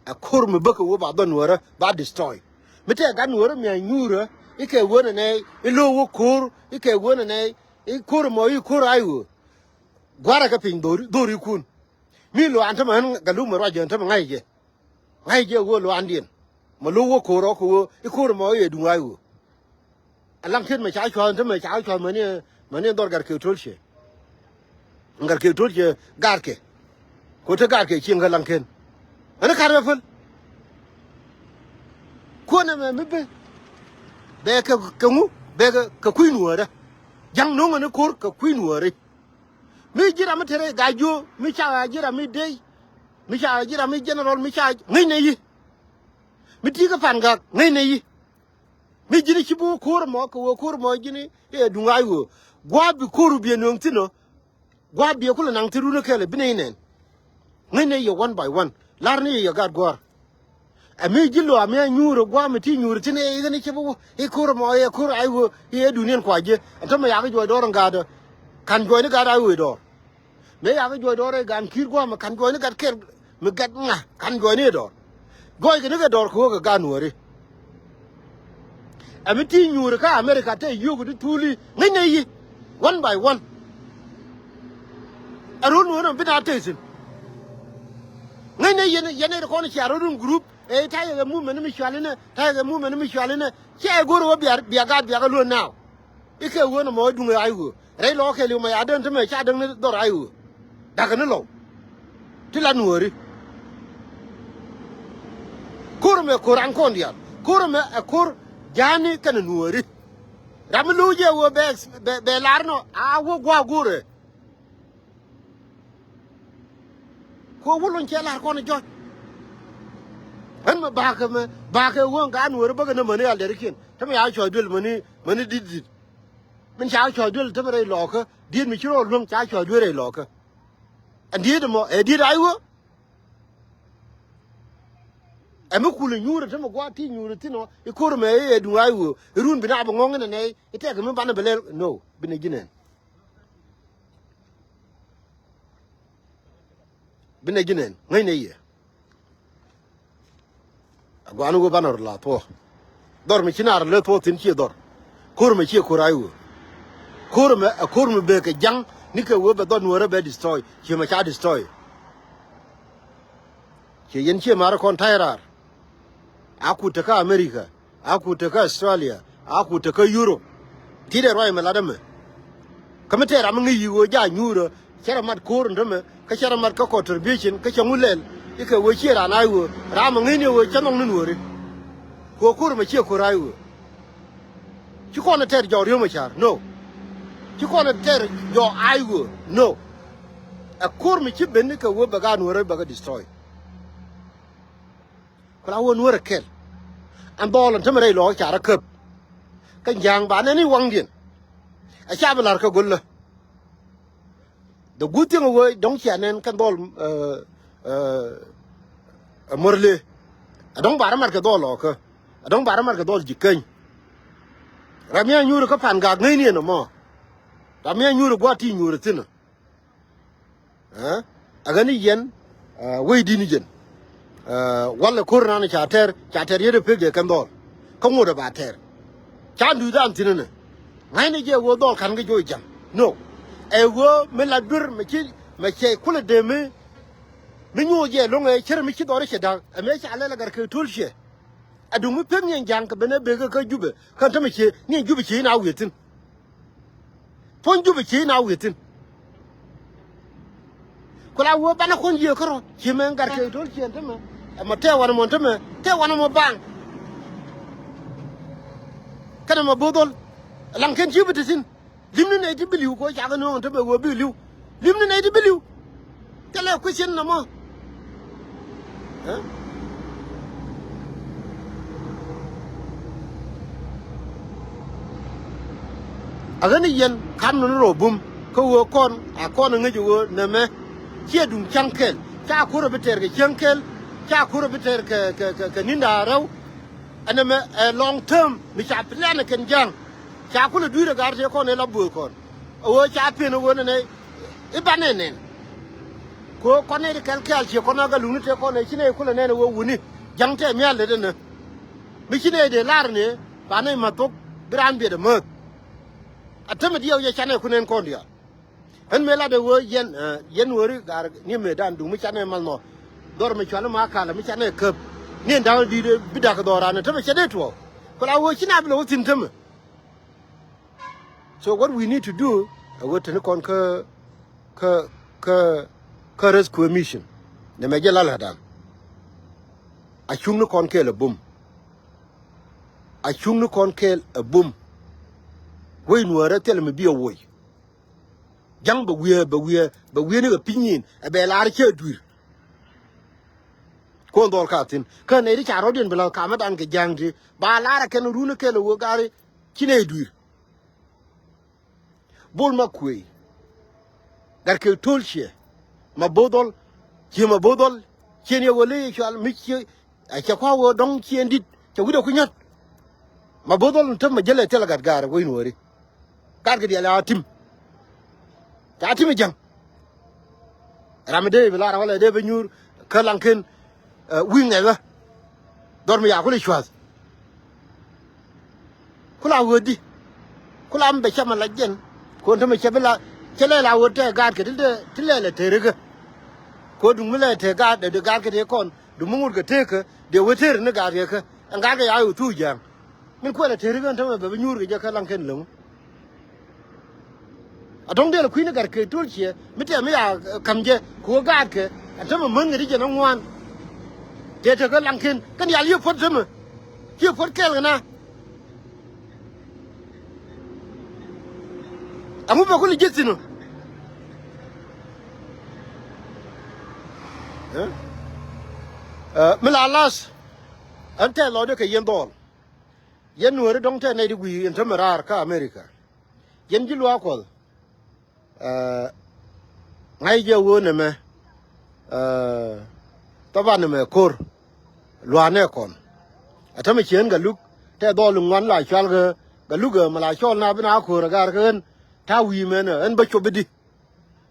Ɛ ko̱r mi bäkɛ ɣöö ba dhɔn nuäärä, ba destroy. Mi tɛɛ gat nuäärä mi a nyuurä, i̱ kɛ ɣöö nɛ nɛ, i̱ lo̱o̱ wä ko̱r, i̱ kɛ ɣöö nɛ nɛ, i̱ ko̱r ɛmɔ, i̱ ko̱r a i̱ ɣöö. Gua̱rä kɛ piny dhori, dhorikun. Mi luaan tämɛ ɣän Galuk mɛ ruac jɛ tämɛ ŋa̱c jɛ. Ŋa̱c jɛ ɣöö luaandiɛn. Mɛ lo̱k wä ko̱r ɔ kɛ ɣöö i̱ ko̱r ɛmɔ i̱ ɛ duŋ ɣa̱c ɣöö. Ɛ laŋ ket mɛ ca cua̱th tämɛ ca cua̱th mäni, mäni dhɔr gat kɛ to̱l ciɛ. Gat kɛ to̱l ciɛ gat kɛ. Kɛ ɣöö te gat kɛ cieŋ kɛ laŋ ken. Ɣän ɛ ka̱r mɛ päl. Kuɔn ɛmɛ mi ben. Bɛ kɛ, kɛ ŋu, bɛ kɛ, kɛ kui̱ nuäärä. Ja̱ŋ no̱o̱ŋ ɣän i̱ ko̱r kɛ kui̱ nuääri. Mi ji̱ ram mi te rɛy Gaajiö, mi ca ji̱ ram mi dey, mi ca ji̱ ram mi general, mi ca ŋäcnɛ yi̱. Mi ti̱i̱ kä Pangak ŋäcnɛ yi̱. Mi ji̱n ci bi wä ko̱r ɛmɔ kɛ wä ko̱r ɛmɔ ji̱n i̱ ɛ duŋ ɣa̱c ɣöö. Gua̱a̱th bi ko̱r bi ɛ nööŋ thi̱n ɔ. Gua̱a̱th bi ɛ kulɛ naŋ thi̱n run ɛ kɛl ɛ bi nɛy nɛn. Ŋäcnɛ yɛ one by one. La̱r ni yɛ gat gua̱a̱r. Ɛ mi ji̱ luaak mi a nyuur ɛ gua̱a̱m ɛ ti nyuur thi̱n ɛ i̱ ɣän i̱ cɛ bi wä i̱ ko̱r ɛmɔ ɛ ko̱r a i̱ wee i̱ ɛ duniɛn kuac ji̱. Ɛn täämɛ yakä juɔc dɔɔr ɛn gaatdä. Ka̱n juɔcni gaat a i̱ wee dɔɔr. Mëë yakä juɔc dɔɔr ɛ ga̱a̱n ki̱i̱r gua̱a̱m ɛ ka̱n juɔcni gat kɛl mi gat ŋa̱ ka̱n juɔcni ɛ dɔɔr. Juɔckɛ ni kɛ dɔɔr kɛ ɣöö kɛ gaat nuääri. Ɛ mi ti nyuur kä America te yio̱o̱k ti thuli ŋäcnɛ yi̱ one by one. Ɛ ro̱l nuɔ̱ɔ̱r ɛmɔ bi na tëë thi̱n. Ŋäcnɛ yɛn, yɛn ɛ kɔn cia rɔ̱ run group ɛ ta̱yɛ kɛ movement mi cual inɛ, ta̱yɛ kɛ movement mi cual inɛ. Ciɛ ɛ go̱r ɛ wä bia, bia gaat bia kɛ luɔ̱n now. I̱ kɛ ɣöö nɔmɔ i̱ duŋ ɛ ay ɣöö rɛy lɔɔk kɛɛliw mɛ ya dee tämɛ ca däŋ ni dhɔr ay ɣöö. Da̱kä ni lɔw. Ti la nuääri. Ko̱r ɛmɛ ko̱r an kɔn diaal. Ko̱r ɛmɛ ɛ ko̱r ja̱a̱ni kɛnɛ nuääri. Ram mi lo̱o̱ jɛ ɣöö bɛ, bɛ, bɛ lar nɔ a wä gua̱a̱k go̱o̱rɛ. Kɛ ɣöö wä luny cɛ lar kɔn jɔc. Ɣän mɛ ba̱a̱kɛ mɛ ba̱a̱kɛ ɣöö ŋa̱a̱n wääri bäkɛ ni mäni al dɛrikiɛn tämɛ ya cuɔ̱c duël mäni, mäni di̱t di̱t. Min ca cuɔ̱c duël tämɛ rɛy lɔɔkä diet mi ci rɔɔl luäŋ ca cuɔ̱c duël rɛy lɔɔkä. Ɛn diet ɛmɔ ɛ diet ay ɣöö. Ɛ mi kulɛ nyuurɛ tämɛ gua̱a̱th ti nyuurɛ thi̱n ɔ i̱ ko̱r ɛmɛ i̱ ɛ duŋ ay ɣöö i̱ run bi na bi ŋɔ̱ŋ inɛ nɛy i̱ tɛkɛ mi banɛ bi lɛl no binɛ ji̱ nɛn. Binɛ ji̱ nɛn ŋäcnɛ yɛ. Aguani wä banɛ rɔ la thuɔ̱k. Dhɔr mi ci naar lɛ thuɔ̱k thi̱n ciɛ dhɔr. Ko̱r mɛ ciɛ ko̱r ay wä. Ko̱r mɛ ɛ ko̱r mɛ bee kɛ ja̱ŋ ni kɛ wä bɛ dhɔr nuäärä bɛ destroy ciɛ mɛ ca destroy. Ciɛ yɛn ciɛ ma̱a̱r kɔn ta̱y raar. A kut te kä America. A kut te kä Australia, a kut te kä Europe. Ti dee ruac mɛ lat ɛmɛ. Kä mi tɛɛr ram mi ŋi̱i̱c yi̱ ɣöö ja̱ nyuurä cɛ rɔ mat ko̱o̱r in tämɛ kä cɛ rɔ mat kä contribution kä cɛ ŋu lɛl. I̱ kɛ ɣöö ciɛ raan a i̱ ɣöö ram mi ŋi̱i̱c ni ɣöö cä nhɔk ni nuɔɔri. Kɛ ɣöö ko̱o̱r ɛmɛ ciɛ ko̱o̱r a i̱ ɣöö ci kɔn ɛ tɛɛr jɔɔk riöm ɛ ca̱r no. Ci kɔn ɛ tɛɛr jɔɔk a i̱ ɣöö no. Ɛ ko̱o̱r mi ci ben ni kɛ ɣöö bɛ gaat nuɔɔri bɛ kɛ destroy. Ku la wä nuäär ɛ kɛl. Ɛn dhɔɔl ɛn tämɛ rɛy lɔɔk ca rɔ käp. Kä ja̱a̱ŋ ba nɛn i̱ waŋdiɛn. Ɛ ca bi la̱r kä go̱lä. The good thing ɛ wee dɔ̱ŋ cia nɛn kɛn dhɔɔl ɛ, ɛ, ɛ Murle. Ɛ dɔ̱ŋ ba rɔ mat kɛ dhɔɔl lɔɔkä. Ɛ dɔ̱ŋ ba rɔ mat kɛ dhɔɔl ji̱ käny. Ram mi a nyuur kä Pangak ŋäcni ɛn ɛmɔ. Ram mi a nyuur ɛ gua̱a̱th ti nyuur ɛ thi̱n ɛ. Ɛ ɣän i̱ yɛn wec di̱t ni jɛn. Walɛ ko̱r nan ca tɛr ca tɛr yet ɛ pek jɛ kɛn dhɔl. Kä ŋot ɛ ba tɛr. Ca duth an thi̱n ɛnɛ. Ŋa̱cnɛ jɛ ɛ ɣöö dhɔl ka̱n kɛ joc ja̱ŋ. No. Ɛ ɣöö mi la duer mɛ ci mɛ cɛ kulɛ dee mi. Mi nyuɔ̱ɔ̱c jɛ lo̱ŋ ɛ cär mi ci dhɔr i̱ cɛ da̱ŋ ɛ mëë ca lɛl ɛ gat kɛ to̱l ciɛ. Aduŋ mi pek niɛn ja̱a̱ŋ kɛ ben ɛ bek kä Jubɛ kä tämɛ cie niɛn Jubɛ cie in a wi̱i̱ thi̱n. Puɔ̱ny Jubɛ cie in a wi̱i̱ thi̱n. Ku la wee banɛ kɔn yiëë kärɔ cie mɛ gat kɛ to̱l ciɛn tämɛ. Ɛmɔ tɛɛ wanɛ mɔ tämɛ tɛɛ wanɛ mɔ baaŋ. Kɛnɛ mɔ bo̱o̱th dhɔl. Laŋ kɛn ci bi te thi̱n. Limni nɛy ti bi li̱w kɛ ɣöö cakɛ nööŋ te bɛ ɣöö bi li̱w. Limni nɛy ti bi li̱w. Thilɛ question nɔmɔ. Ɛ? A ɣän i̱ yɛn ka̱n nɔni rɔ bum kä ɣöö kɔn a kɔn a ŋäc ɣöö nɛmɛ. Ciɛ duŋ cäŋ kɛl ca kurɛ bi tɛɛr kɛ cäŋ kɛl. Ca kurɛ bi tɛɛr kɛ kɛ kɛ kɛ ninda rɛw. Ɛn ɛmɛ ɛ long term mi ca plan kɛn ja̱a̱ŋ. Ca kulɛ dui̱r ɛ ga̱r tëë kɔn ɛ la buɔ̱ɔ̱th kɔn. Ɛ ɣöö ca piɛn ɛ ɣöö nɛnɛ i̱ banɛ nɛn. Kɛ ɣöö kɔn nɛy ti kɛl kɛɛl ciɛ kɔn ɛ gat lukni tëë kɔn ɛ ci nɛy kulɛ nɛn ɛ ɣöö wuni ja̱ŋ tɛɛ mia̱a̱l lät ɛnɛ. Mi ci nɛy dee lar ni ba nɛy ma̱th thok bi raan biɛt ɛ määth. A tämɛ diɛw yɛ canɛ ku nɛn kɔn diaal. Ɣän mëë latdɛ ɣöö yɛn, ɛ, yɛn wääri gaar ni mëëdan duŋ mi canɛ mal nhɔk. Dhɔr mi cuali ma kalɛ mi canɛ käp. Ni da̱ŋ di̱i̱t bi da̱k dhɔran tämɛ cɛ dee tuɔɔk. Ku la ɣöö ci na bi lo̱k thi̱n tämɛ. So what we need to do, ɛ ɣöö teni kɔn kä, kä, kä, kä rescue mission. Nɛmɛ jɛ la la̱tdan. A cuŋni kɔn kɛɛl a bum. A cuŋni kɔn kɛɛl a bum. Wec nuäärä thilɛ mi bi a woc. Ja̱ŋ bɛ wiee, bɛ wiee, bɛ wiee ni kɛ piny nyin ɛ bɛ lar cɛ dui̱r. Kuɔn dhɔl ka thi̱n kä nɛy ti ca rɔ̱diɛn bi la̱th kamädan kɛ ja̱a̱ŋ ti ba lar ɛ kɛn run ɛ kɛl ɛ wee gari ci nɛy dui̱r. Bol ma kuëë gat kɛ to̱l ciɛ ma bo̱o̱th dhɔl. Ciɛ ma bo̱o̱th dhɔl ciɛ ni ɛ wee ley cual mi ciɛ. A cɛ kua wee dɔ̱ŋ ciɛ in di̱t cɛ wi̱cdɛ ku nyɔ̱t. Ma bo̱o̱th dhɔl in täm ma jälɛ thilɛ gat gaar wec nuɔɔri. Gat kɛ diaal a tim. Ca tim i̱ jäŋ. Ram mi dee bi lar a wälɛ dee bi nyuur kä laŋ ken, ɛ, wi̱i̱ ŋɛth wä. Dhɔr mi ya kul i̱ cua̱th. Ku la ɣöödi. Ku la mi bɛ cam a lac jɛn. Kuɔn te mi cɛ bi la cɛ lɛ la ɣööd tɛ gaatkɛ ti lɛ lɛ te rikä. Kuɔn duŋ mi lɛ te gaat dee gaatkɛ tëë kɔn duŋ mi ŋut kɛ teekä dee wee teer ni gaatkɛ kä. Ɛn gaatkɛ ya ɣöö thuu ja̱a̱ŋ. Min kuɛl a te rikä ɛn te mi bɛ bi nyuur kɛ jɛ kä laŋ kɛn läŋu. A dɔ̱ŋ dee lɛ kui̱ni gat kɛ to̱l ciɛ mi tɛm mi ya, eh, ka̱m jɛ kɛ ɣöö gaatkɛ. Ɛn te mi män kɛ ti jɛn a ŋuan. Tëë tekɛ laŋ ken kɛn yal yiëë puɔ̱t te mi. Ciɛ puɔ̱t kɛɛl kɛ na. Ɛŋu bɛ kulɛ ji̱ thi̱n ɔ? Ɛ? Ɛ, mi la lath. Ɛn tɛth lɔcdɛ kɛ yɛn dhɔl. Yɛn nuääri dɔ̱ŋ tɛth nɛy ti gui̱i̱ ɛn te mi raar kä America. Yɛn ji̱ luaak Kuɔth. Ɛ, ŋa̱c jɛ ɣöö nɛmɛ, ɛ, thaban nɛmɛ ko̱r lua̱a̱nɛ kɔn. Ɛ tämɛ cieen Gatluak tɛ dhɔl in ŋuan la cual kɛ Gatluak ɛ mɛ la cɔl na bi na ko̱r ɛ gaar kɛ ɣän ta̱a̱ wi̱i̱ mɛnɛ ɣän bä cop i̱di.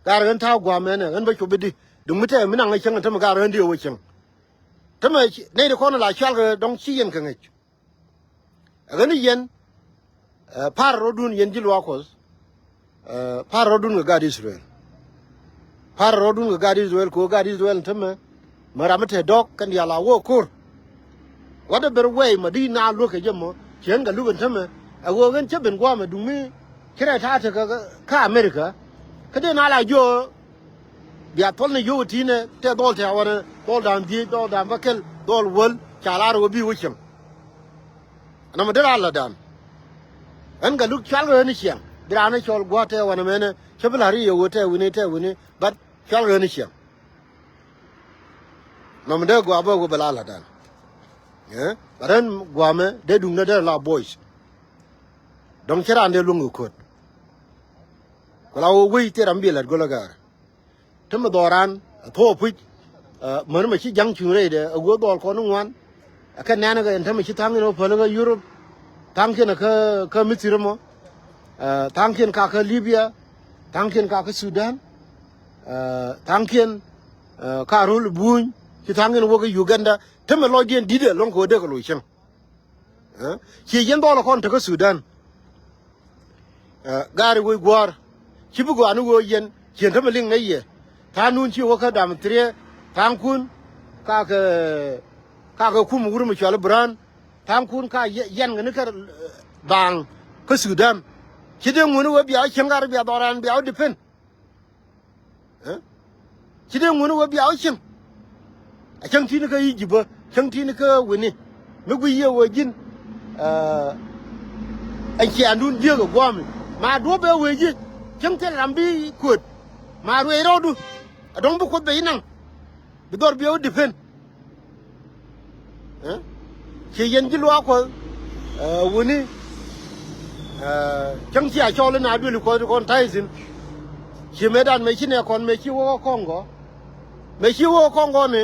Gaar ɣän ta̱a̱ gua̱a̱ mɛnɛ ɣän bä cop i̱di. Duŋ mi tɛ mi naŋ ɛ cäŋ ɛ tämɛ gaar ɣän diɛ wä cäŋ. Tämɛ nɛy ti kɔn la cual kɛ dɔ̱ŋ ci yɛn kɛ ŋäc. Ɛ ɣän i̱ yɛn, ɛ, pa̱r rɔ̱dun yɛn ji̱ luaak Kuɔth, ɛ, pa̱r rɔ̱dun kɛ gaat Israel. Pa̱r rɔ̱dun kɛ gaat Israel kɛ ɣöö gaat Israel tämɛ. Mɛ ram mi te dɔ̱k kɛn diaal a wä ko̱r. Whatever way mɛ di na luäk kɛ jɛ mɔ cieen Gatluak ɛn tämɛ. Ɛ ɣöö ɣän cä ben gua̱a̱mɛ duŋ mi ci rɛy ta̱a̱ tekɛ kä America. Kä dee na la jiö bia thɔl ni yio̱w ti̱nɛ tɛ dhɔl tɛ wanɛ dhɔl da̱a̱n dhieec dhɔl da̱a̱n bäkɛl dhɔl wäl ca lar ɣöö bi wä cieŋ. Nɔmɔ dee raan lätdan. Ɣän Gatluak cual kɛ ɣän i̱ ciaŋ bi raan i̱ cɔl gua̱a̱th tɛ wanɛ mɛnɛ cä bi la̱r i̱ yɛ ɣöö tɛ wi̱ni tɛ wi̱ni. But cual kɛ ɣän i̱ ciaŋ. Nɔmɔ dee gua̱a̱ bä wä bɛ la lätdan. Ɛ? But ɣän gua̱a̱mɛ dee duŋdä dee la boys. Dɔ̱ŋ cä raan dee luäŋ kɛ ko̱t. Ku la wä wec thil ram bi lät go̱l ɛ gaar. Te mi dhɔran ɛ thuɔɔk puc. Ɛ, män mɛ ci ja̱ŋ cuŋ rɛydɛ ɛ ɣöö dhɔl kɔn ni ŋuan. Ɛ kɛ nɛn kɛ ɛn te mi ci tha̱a̱ŋ in wä päl kä Europe. Tha̱a̱ŋkiɛn ɛ kä, kä Mithir ɛmɔ. Ɛ, tha̱a̱ŋkiɛn ka kä Libya. Tha̱a̱ŋkiɛn ka kä Sudan. Ɛ, tha̱a̱ŋkiɛn, ɛ, ka ro̱l buny ci tha̱a̱ŋkiɛn wä kä Uganda. Te mi lɔcdiɛn di̱t ɛ lɔ̱ŋ kɛ wä dee kɛ loc cäŋ. Ɛ? Ciɛ yɛn dhɔl kɔn tekä Sudan. Ɛ, gaari wec gua̱a̱r ci bi gɔaa ni ɣöö yɛn ciɛn tämɛ liŋ nɛ yɛ. Tha̱a̱ŋ nun ci wä kä dam thiriɛ tha̱a̱ŋkun. Kakɛ, kakɛ kum wur mi cual i̱ Burhan. Tha̱a̱ŋkun ka yɛ-, yɛn kɛ ni kɛ, eh, baaŋ kä Sudan. Ci dee ŋun wee bia wä cieŋ gat bia dhɔran bia wä depend. Eh? Ci dee ŋun wee bia wä cieŋ. A cäŋ ti̱n kä Egypt bä, cäŋ ti̱n kä wini. Mi gui yie wee ji̱n. Eh, ɛn ciaandun jiek ɛ guɔ̱ɔ̱mi. Ma duɔ̱p bɛ wee ji̱. Cäŋ thil ram bi kuöt. Ma ruëë rɔɔdu. A dɔ̱ŋ bi kuoth bɛ inaŋ. Bi dhɔr bia wä depend. Eh? Ci yɛn ji̱ luaak Kuɔth, eh, wuni, eh, cäŋ cia cɔl in a duëli Kuɔth ti kɔn ta̱y thi̱n. Ci mëëdan mëë ci nɛ kɔn mëë ci wä kä Kɔŋgɔ. Mëë ci wä kä Kɔŋgɔ ni,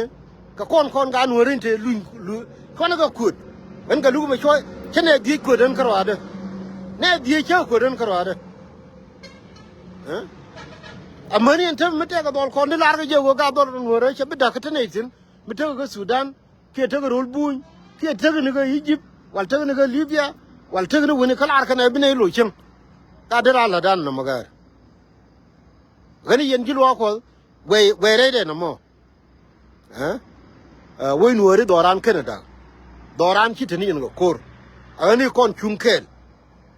kɛ kɔn kɔn ka nuɔ̱ɔ̱r in te luny, lu-, kɔn kɛ kuöt. Ɣän kɛ luk mɛ cuɔ, cä nɛ dhiec kuöt ɣän kärɔaadä. Nɛ dhiec cä kuöt ɣän kärɔaadä. Eh? Amäni ɛn te mi tɛkɛ dhɔl kɔn di lar kɛ jɛ wä ka dhɔl nuɔ̱ɔ̱rä cɛ bi da̱k kä te nɛy thi̱n. Mi tekɛ kä Sudan, kiɛ tekɛ ro̱l buny, kiɛ tekɛ ni kä Egypt, wal tekɛ ni kä Libya, wal tekɛ ni weni kä lar kɛnɛ bi nɛy loc cieŋ. Ka derɛ a la̱tdan nɔmɔ gɛr. Ɣän yɛn ji̱ luaak Kuɔth, guɛy, guɛy rɛydɛ nɔmɔ. Eh? Eh, wec nuɔ̱ɔ̱ri dhɔran kenɛ da̱k. Dhɔran ci te ni yɛn kɛ ko̱r. A ɣän i̱ kɔn cuŋ kɛɛl.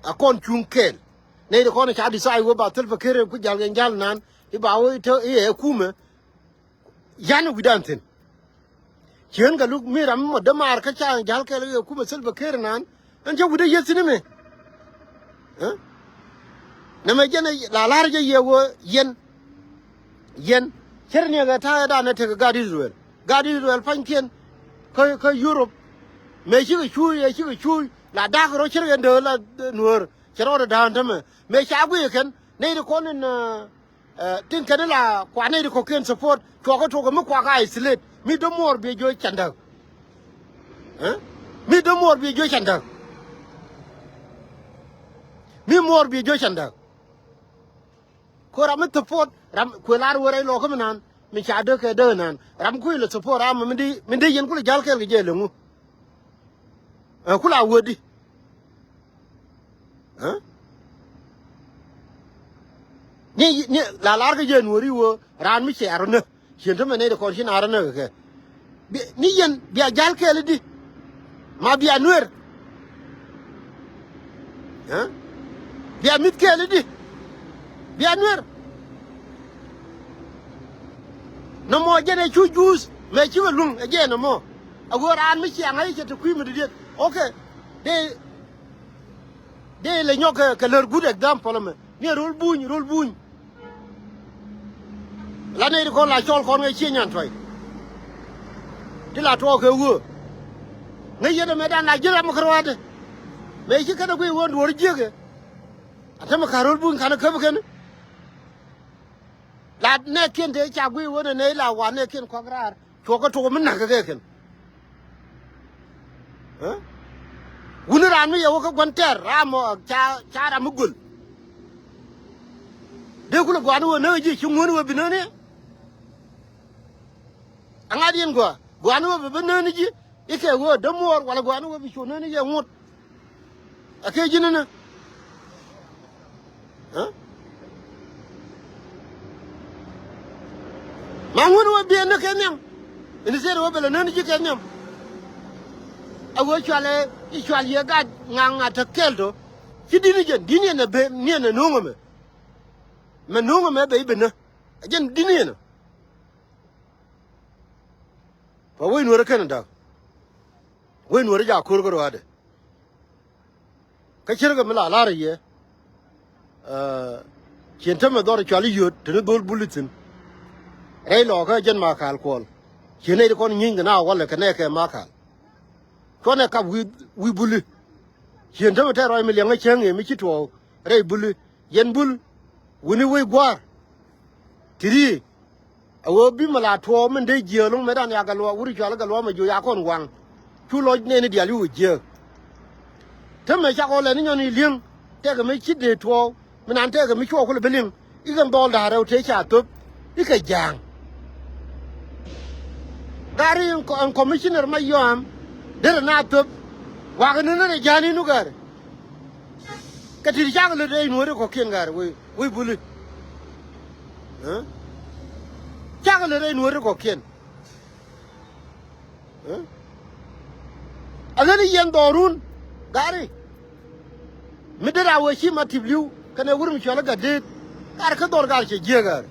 A kɔn cuŋ kɛɛl. Nɛy ti kɔn ca decide wä ba Salva Kiir ku jal kɛn jal nan. I̱ ba wä i̱ te i̱ ɛ kumɛ. Yan wi̱dan thi̱n. Ci ɣän kɛ luk mi ram mɔ dämaar kä ca ja̱l kɛɛl kɛ kumɛ Salva Kiir nan. Ɛn cä wi̱dä yeth thi̱n imɛ. Eh? Nɛmɛ jɛn la la̱r jɛ yɛ wä yɛn. Yɛn. Cär ni kɛ ta̱a̱ dan ɛ tekɛ gat Israel. Gat Israel pa̱nykiɛn. Kä, kä Europe. Mëë cikɛ cuuc, ɛ cikɛ cuuc. La da̱k rɔ cär kɛ döö la, eh, nuäär. Cɛ rɔɔdɛ da̱a̱n tämɛ. Mëë ca guiy kɛn. Nɛy ti kɔn in, eh, Eh, tin kɛn la kuanɛ di kɔkiɛn support, cuɔkä tuɔkä mi kuakä isolate, mi dämuɔɔr bi jiö candäk. Eh? Mi dämuɔɔr bi jiö candäk. Mi muɔɔr bi jiö candäk. Ko ram mi support, ram kuɛ lar wä rɛy lɔkä mi nan, mi ca däk kɛ däk nan. Ram kui̱ lɛ support ram mi di, mi di yɛn kulɛ jal kɛɛl kɛ jɛ lɛ ŋu. Eh, kula wädi. Eh? Ni, ni, la lar kä jɛ nuɔri wä, ran mi cɛ arɔ nä. Cien tämɛ nɛy ti kɔn ci na arɔ nä kɛ. Bi, ni yɛn, bia jal kɛɛl di. Ma bia nuer. Eh? Bia mit kɛɛl di. Bia nuer. Nɔmɔ jɛn ɛ cu juus, mɛ cikɛ luŋ, ɛ jɛ nɔmɔ. A ɣöö raan mi ciaŋ a i̱ cɛ te kui̱ mi didiet. Okay. Dee, dee lɛ nyɔk kɛ, kɛ lär good example ɛmɛ. Ni ɛ ro̱l buny, ro̱l buny. La nɛy ti kɔn la cɔl kɔn kɛ cie nyan tuɔy. Ti la tuɔɔk kɛ ɣöö. Ŋäc yɛn ɛmɛ dan la ji̱n ram mi kärɔaadɛ. Mɛ ci kɛn ɛ guiy ɣöö duɔ̱ɔ̱r jiäkɛ. A tämɛ ka̱r ro̱l buny ka̱n ɛ käp kɛn. La nɛɛkiɛn te ca guiy ɣöö nɛ nɛy la wa nɛɛkiɛn kɔk raar. Cuɔkä tok mi na̱k kɛ kɛ kɛn. Eh? Wuni raan mi yɛ wä kä gua̱n tɛr ram mɔ ca, ca ram mi göl. Dee kulɛ gua̱a̱ni wä näk ji̱ ci ŋuäni wä bi näni. Aŋa̱t yɛn gua̱a̱ gua̱a̱ni wä bi bi näni ji̱. Ikɛ wä dämuɔɔr wala gua̱a̱ni wä bi cu näni yɛ ŋut. Ɛ kɛ ji̱n ni nä. Ɛ? Ma ŋun wä biɛ ni kɛ nhiam. Ini sɛt wä bɛ lɛ nän ji̱ kɛ nhiam. A wä cual ɛ i̱ cual yɛ gat ŋa̱ ŋa̱ te kɛl to. Ci di̱t ni jɛn di̱t ni ɛn ɛ ben ni ɛn ɛ no̱o̱ŋ ɛmɛ. Mɛ no̱o̱ŋ ɛmɛ bɛ i̱ ben nä. Ɛ jɛn di̱t ni ɛn ɛ. Pa wec nuɔrä kɛn ɛ da̱k. Wec nuɔrä jak ko̱r kä ruaadɛ. Kä cärkɛ mi la la̱r yɛ. Ɛ, cien tämɛ dhɔr cual i̱ yöt teni dhol bul ithin. Rɛy lɔɔkä jɛn Makal Kuɔl. Cien nɛy ti kɔn nyieeny kɛ na walɛ kɛ nɛɛkɛ Makal. Cuɔnɛ kap wi̱i̱, wi̱i̱ buli. Cien tämɛ tɛr ruac mi liɛŋä cäŋ i̱ mi ci tuɔɔk rɛy buli. Yɛn bul wi̱ni wec gua̱a̱r. Ti ri̱i̱. A ɣöö bi mi la tuɔɔk min dee jiääk lo̱ŋ metdan ya Gatluak wut cual Gatluak mɛ jiök ya kɔn waŋ. Cu lɔc nɛɛni diaal yu wä jiääk. Te mɛ cak ɣɔl ɛn inyɔn i̱ li̱eŋ tɛkɛ mi ci dee tuɔɔk min an tɛkɛ mi cuɔɔk kulɛ bi liŋ. Ikɛn dhɔl da̱a̱r rɛw tëë ca thöp ikɛ ja̱a̱ŋ. Gari ɛn kɔ-, ɛn commissioner ma yɔam derɛ na thöp. Wakɛ ni ni rɛ ja̱a̱ni nu gari. Kɛ ti̱t cakɛ lät rɛy nuɔ̱ɔ̱ri kɔ̱kiɛn gari wec, wec buli. Ɛ? Cakɛ lät rɛy nuɔ̱ɔ̱ri kɔ̱kiɛn. Ɛ? Ɛ ɣän i̱ yɛn dhɔrun gari. Mi dee ra wee ci ma tip li̱w kɛnɛ wur mi cɔl i̱ Gatdet. Gari kä dhɔr gari cɛ jiääk gari.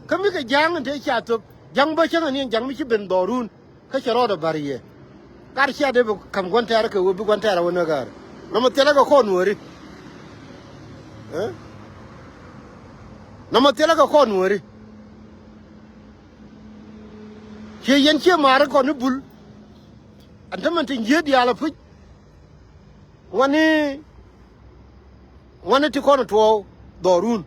Kä mi kɛ ja̱a̱ŋ in te cia thöp ja̱ŋ bä cäŋ in yɛn ja̱ŋ mi ci ben dhɔrun. Kä cɛ rɔɔdɛ bär yɛ. Gari cia dee bi ka̱m gua̱n tɛɛr kɛ wee bi gua̱n tɛɛr a wä näk gari. Nɔmɔ thilɛ kɛ kɔn wääri. Ɛ? Nɔmɔ thilɛ kɛ kɔn wääri. Ciɛ yɛn ciɛ maari kɔn i̱ bul. Ɛn tämɛ ti nyiee diaal ɛ puc. Ŋuani, ŋuani ti kɔn ɛ tuɔɔk dhɔrun.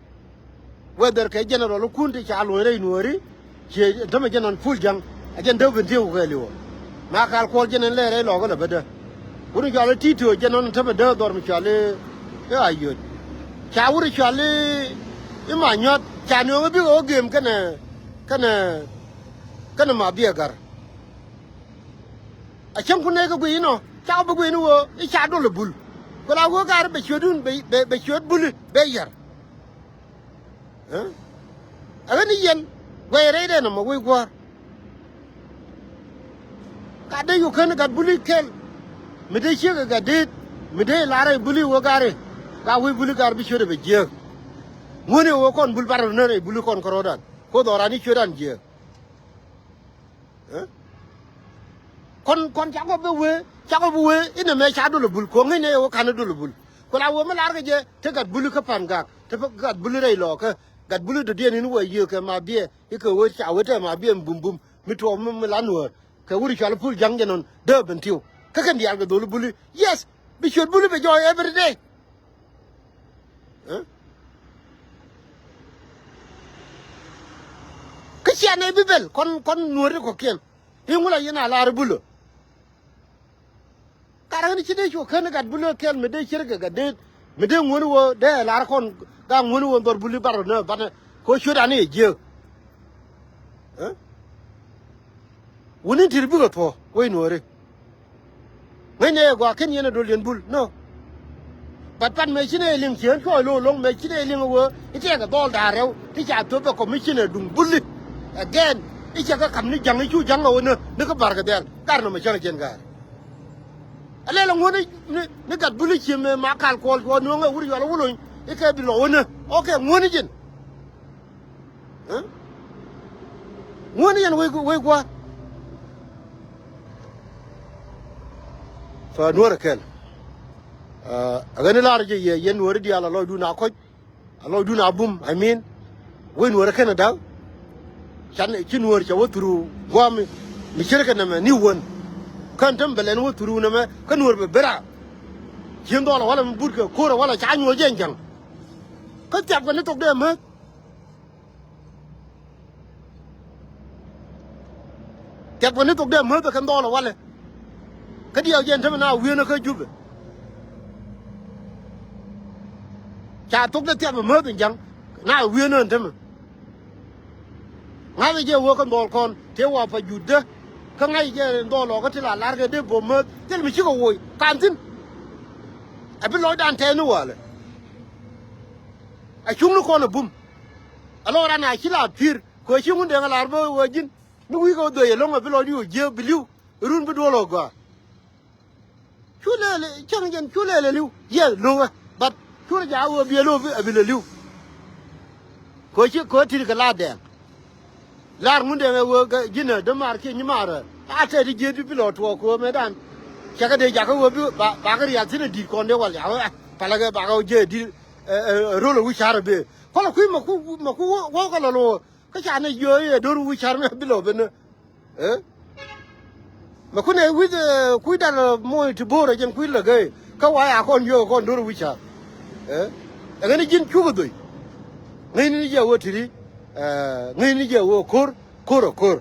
Whether kɛ general kun ti ca luɔ̱ny rɛy nuɔ̱ɔ̱ri. Ciɛ ɛn tämɛ jɛn nɔn pul ja̱ŋ. Ɛ jɛn dee ben thiëëk kɛ liwä. Ma kal kuɔl jɛn ɛn lɛ rɛy lɔɔkä lɛ bädä. Wuni cɔal i̱ ti̱i̱ tiöö jɛn nɔn ɛn tämɛ dee dhɔr mi cɔal i̱, i̱ a yöt. Ca wuni cɔal i̱, i̱ ma nyua̱th ca nööŋä bikɛ wä gem kɛnɛ, kɛnɛ, kɛnɛ ma biɛ ga̱r. A cäŋ kun nɛy kä guiy inɔ cakɔ bi guiy ni ɣöö i̱ ca dol ɛ bul. Ku la ɣöö gaari bɛ ciötdun bɛ, bɛ, bɛ ciöt buli bɛ yär. Ɛ ɣän i̱ yɛn guɛy rɛydɛ nɔmɔ wec guäär. Ka dee yuk ken gat buli kɛl. Mi dee ciek ɛ gat deet mi dee lar rɛy buli ɣöö gaari. Ka wec buli gaari bi ciötdɛ bɛ jiääk. Ŋuäni ɣöö kɔn bul bar rɔ nä rɛy buli kɔn kärɔ̱dan. Koth ɣɔran i̱ ciötdan jiääk. Ɛ? Kɔn, kɔn cakɔ bi wee, cakɔ bi wee inɛ mɛ ca dol ɛ bul ko̱ŋ inɛ wä ka̱n dol ɛ bul. Ku la wee mi lar kɛ jɛ te gat buli kä pa̱n gak te gat buli rɛy lɔɔkä. Gat buli dɔ̱diɛn in wee yiëë kɛ ma biɛ ikɛ wee ca wee te ma biɛ mi bum bum mi tuɔɔk mi, mi la nuäär. Kɛ wuri cɔal i̱ pul ja̱ŋ jɛ nɔn dee ben tiw kä kɛn diaal kɛ dholi buli. Yes, bi ciöt buli bɛ jɔɔy every day. Kä ciɛ nɛy bi bɛl kɔn, kɔn nuɔ̱ɔ̱ri kɔ̱kiɛn. I̱ ŋu la yɛn a lar bulä. Kar ɣän ci dee cuɔ ken gat bulä kɛl mi dee cier kɛ gat deet mi dee ŋuäni wä dee lar kɔn. Ga ŋuäni wä dhɔr buli bar nä banɛ kɛ wä ciöt ani ɛ jiääk. Wuni ti̱r bikɛ thuɔ̱k wec nuɔ̱ɔ̱ri. Ŋäcnɛ ɛ gɔaa ken yɛn ɛ dol yɛn bul nɔ. Bat pat mëë ci nɛy liŋ cieen cuɔɔc lo̱o̱ lo̱ŋ mëë ci nɛy liŋ ɛ wee i̱ tɛɛkɛ dhɔl da̱a̱r rɛw ti ca thöp ɛ kɔmicin ɛ duŋ buli. Ɛ gɛn i̱ cɛ kä ka̱m ni ja̱ŋ i̱ cu ja̱ŋ ɛ wä nä ni kä ba̱rkɛ dhɛl gar nɔmɔ cäŋ ɛ jiɛn ga̱a̱r. Ɛ lɛl ɛ ŋuäni ni, ni gat buli ci mëë ma kal kuɔl cuɔ nuɔ̱ŋ ɛ wur yual ɛ wä lony i̱ kɛ bi lɔ wä nä ɔ kɛ ŋuäni ji̱n. Ɛ? Ŋuäni yɛn wec, wec gua̱a̱r. Fa nuäärä kɛl. Ɛ ɣän i̱ la̱rä jɛ yɛ yɛn nuääri diaal a lɔcdun a kɔc. A lɔcdun a bum, I mean. Wec nuäärä kɛn a da̱k. Can ci nuäär cɛ wä through gua̱a̱m mi, mi ce̱tkɛ nɛmɛ ni wän. Kän täm bɛ lɛn wä through nɛmɛ kä nuäär bɛ ber a. Cien dhɔl a walɛ mi but kɛ ko̱r a walɛ ca nyuɔ̱ɔ̱c jɛ ja̱ŋ. Kä thiapkɛ ni thok dee mäth. Thiapkɛ ni thok dee mäth ɛ kɛn dhɔl ɛ walɛ. Kä diɛw jɛ ɛn tämɛ na wi̱i̱nä kä Jubɛ. Ca thok dee thiap ɛ mäth in ja̱ŋ na wi̱i̱nä ɛn tämɛ. Ŋa̱thɛ jɛ wä kɛn dhɔl kɔn tëë wa pa jutdä. Kä ŋa̱c jɛ ɛn dhɔl ɔkä ti la lar kɛ dee bo̱o̱m mäth thil mi cikɛ woc ka̱n thi̱n. Ɛ bi lɔcdan tɛɛni walɛ. A cuŋni kɔn a bum. A lɔ ran a ci la pi̱i̱r kɛ ci ŋun deŋ a lar bä wä ji̱n. Mi wi̱i̱ kɛ wä dhoc ɛlɔ̱ŋ a bi lɔcdi wä jiääk bi li̱w. Run bi duɔl ɔ gɔaa. Cu lɛɛl cäŋ jɛn cu lɛɛl ɛ li̱w. Yɛ lo̱wä. But cu rɔ jaak wä bi ɛ lo̱w a bi lɛ li̱w. Kɛ ci kɛ ti̱t kɛ la dɛɛŋ. Lar ŋun dee ŋɛ wee ji̱n ɛ dämaar kiɛ nyimaar ɛ a tɛt i̱ jiet bi lɔ tuɔɔk kɛ wee mëëdan. Cɛ kɛ dee jakä wee bi ba, bakɛ rial thi̱n ɛ di̱t kɔn dee wal jakä wee palä kɛ bakɛ wee jiɛ di̱t ɛ, ɛ, ɛ rol ɛ wi̱c ca̱r ɛ bee. Kɔlɛ kui̱ mɛ ku, mɛ ku wä, wä kɛ lɔ lo̱wä. Kä ca nɛ jiö i̱ ɛ do̱r wi̱c ca̱r mɛ bi lɔ ben ɛ. Ɛ? Mɛ kun ɛ wi̱c, ɛ, kui̱ dak, ɛ, moc ti bo̱o̱r ɛ jɛn kui̱ lɛ gee. Kä wa ya kɔn jiö kɔn do̱r wi̱c ca̱r. Ɛ? Ɛ ŋäcni ji̱n cukɛ dhoc. Ŋäcni ni jɛ wee ti̱ri. Ɛ, ŋäcni jɛ wee ko̱r, ko̱r ɛ ko̱r.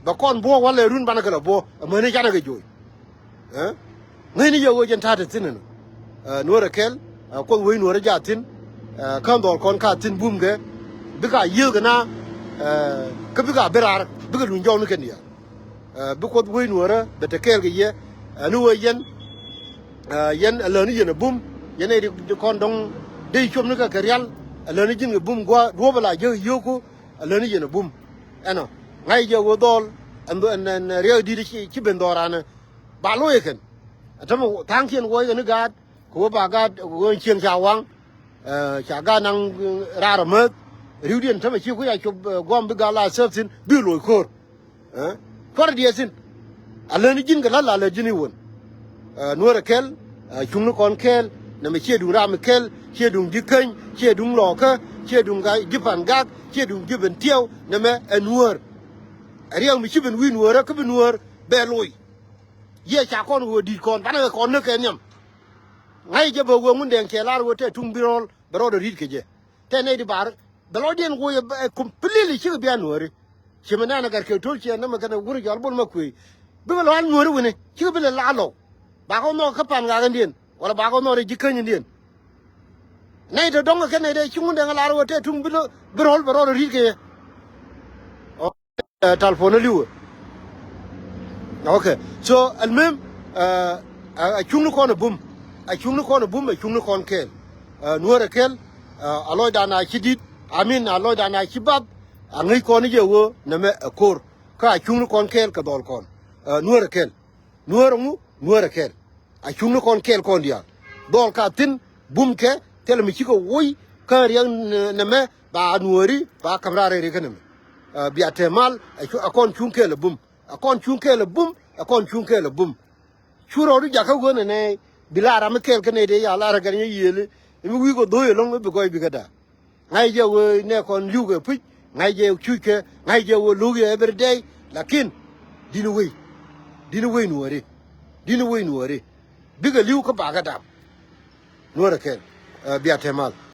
Bɛ kɔn buɔ̱k walɛ run banɛ kɛ lɛ buɔ̱k. Ɛ mäni canɛ kɛ joc. Ɛ? Ŋäcni jɛ ɣöö jɛn ta̱a̱ te thi̱n ɛnɔ. Ɛ, nuäärɛ kɛl, ɛ, kuoth wec nuäärɛ jaa thi̱n, ɛ, kä dhɔl kɔn ka thi̱n bum kɛ, bikɛ a yiëëth kɛ na, ɛ, kä bikɛ a bi raar, bikɛ luny jɔwni kɛn diaal. Ɛ, bi kuoth wec nuäärɛ bɛ te kɛɛl kɛ yɛ, ɛ, ni ɣöö yɛn, ɛ, yɛn ɛ läni yɛn ɛ bum, yɛn ɛ di, di kɔn dɔ̱ŋ dee cop ni kɛ kɛ rial, ɛ läni ji̱n kɛ bum gua̱a̱, duɔ̱ɔ̱p ɛ la jiäk yio̱o̱ku, ɛ läni yɛn ɛ bum. Ɛnɔ, ŋa̱c jɛ ɣöö dhɔl, ɛn, ɛn, ɛn riɛk di̱t ci, ci ben dhɔl ranɛ. Ba lo̱c ɛ kɛn. Ɛ tämɛ tha̱a̱ŋkiɛn wuɔc kɛn i̱ gaat kɛ ɣöö ba gaat ɣöö cieŋ ca waŋ. Ca gaat naŋ raar amäth. Ri̱wdiɛn tämɛ ci kui̱ a cop guɔ̱m bi gal la thäp thi̱n bi loc ko̱r. Puɔ̱rɛ diɛɛr thi̱n. A lätni ji̱n kɛ la̱t la lät ji̱n i̱ wän. Nuäärɛ kɛl. Cuŋni kɔn kɛɛl nɛmɛ ciɛ duŋ ram mi kɛl ciɛ duŋ ji̱ käny ciɛ duŋ lɔɔkä ciɛ duŋ ji̱ pa̱n gak ciɛ duŋ ji̱ ben tiɛw nɛmɛ ɛ nuäär. Ɛ riɛk mi ci ben wi̱i̱ nuäärä kä bi nuäär bɛ loc. Yiëë ca kɔn ɣöö di̱t kɔn banɛ kɛ kɔn näk kɛ nhiam. Ŋa̱c jɛ bä ɣöö Ŋundɛŋ cɛ lar ɣöö tɛ tuŋ bi rɔl bɛ rɔɔdɛ ri̱t kɛ jɛ. Tɛ nɛy di bar bɛ lɔcdiɛn ɣöö yɛ completely cikɛ bia nuääri. Ci mi nɛn ɛ gat kɛ to̱l ciɛ nɛmɛ kɛnɛ wur jɔal bol ma kuëë. Bikɛ lɔal nuääri wini cikɛ bi lɛ la lɔw. Bakɛ wä nhɔk kä pan ŋakädiɛn wala bakɛ wä nhɔk rɛ ji̱ känyädiɛn. Nɛy tɔ dɔ̱ŋ kɛ nɛy dee ci Ŋundɛŋ lar ɣöö tɛ tuŋ bi rɔl bɛ rɔɔdɛ ri̱t kɛ jɛ. Telephone liwe. Okay. So almuhim, a cuŋni kɔn a bum. A cuŋni kɔn a bum, a cuŋni kɔn kɛɛl. Nuäärɛ kɛl. A lɔcdan a ci di̱t. I mean a lɔcdan a ci bath. A ŋäc kɔn i̱ jɛ ɣöö nɛmɛ a ko̱r kä a cuŋni kɔn kɛɛl kɛ dhɔl kɔn. Nuäärɛ kɛl. Nuäärɛ ŋu? Nuäärɛ kɛl. A cuŋni kɔn kɛɛl kɔn diaal. Dhɔl ka thi̱n bum kɛ thilɛ mi cikɛ woc kä riɛk nɛmɛ ba nuääri ba ka̱m raar rɛy riɛk kä nɛmɛ. Bia te mal a kɔn cuŋ kɛɛl a bum. A kɔn cuŋ kɛɛl a bum. A kɔn cuŋ kɛɛl a bum. Cu rɔɔdu jakä ɣöö nɛnɛ bi la ram mi kɛɛl kä nɛy dee ya la rɛ gɛr nyɛ yiëëli. Mi wi̱i̱ kɔ dho̱o̱c ɛlɔ̱ŋ mi bi gɔɔy bikɛ da̱a̱. Ŋa̱c jɛ wee nɛ kɔn li̱w kɛ puc, ŋa̱c jɛ cuc kɛ, ŋa̱c jɛ wee lo̱k yɛ every day. Lakin di̱n wei, di̱n wei nuɔɔri, di̱n wei nuɔɔri. Bikɛ li̱w kä bakɛ dap. Nuɔɔrɛ kɛn. Bia te mal.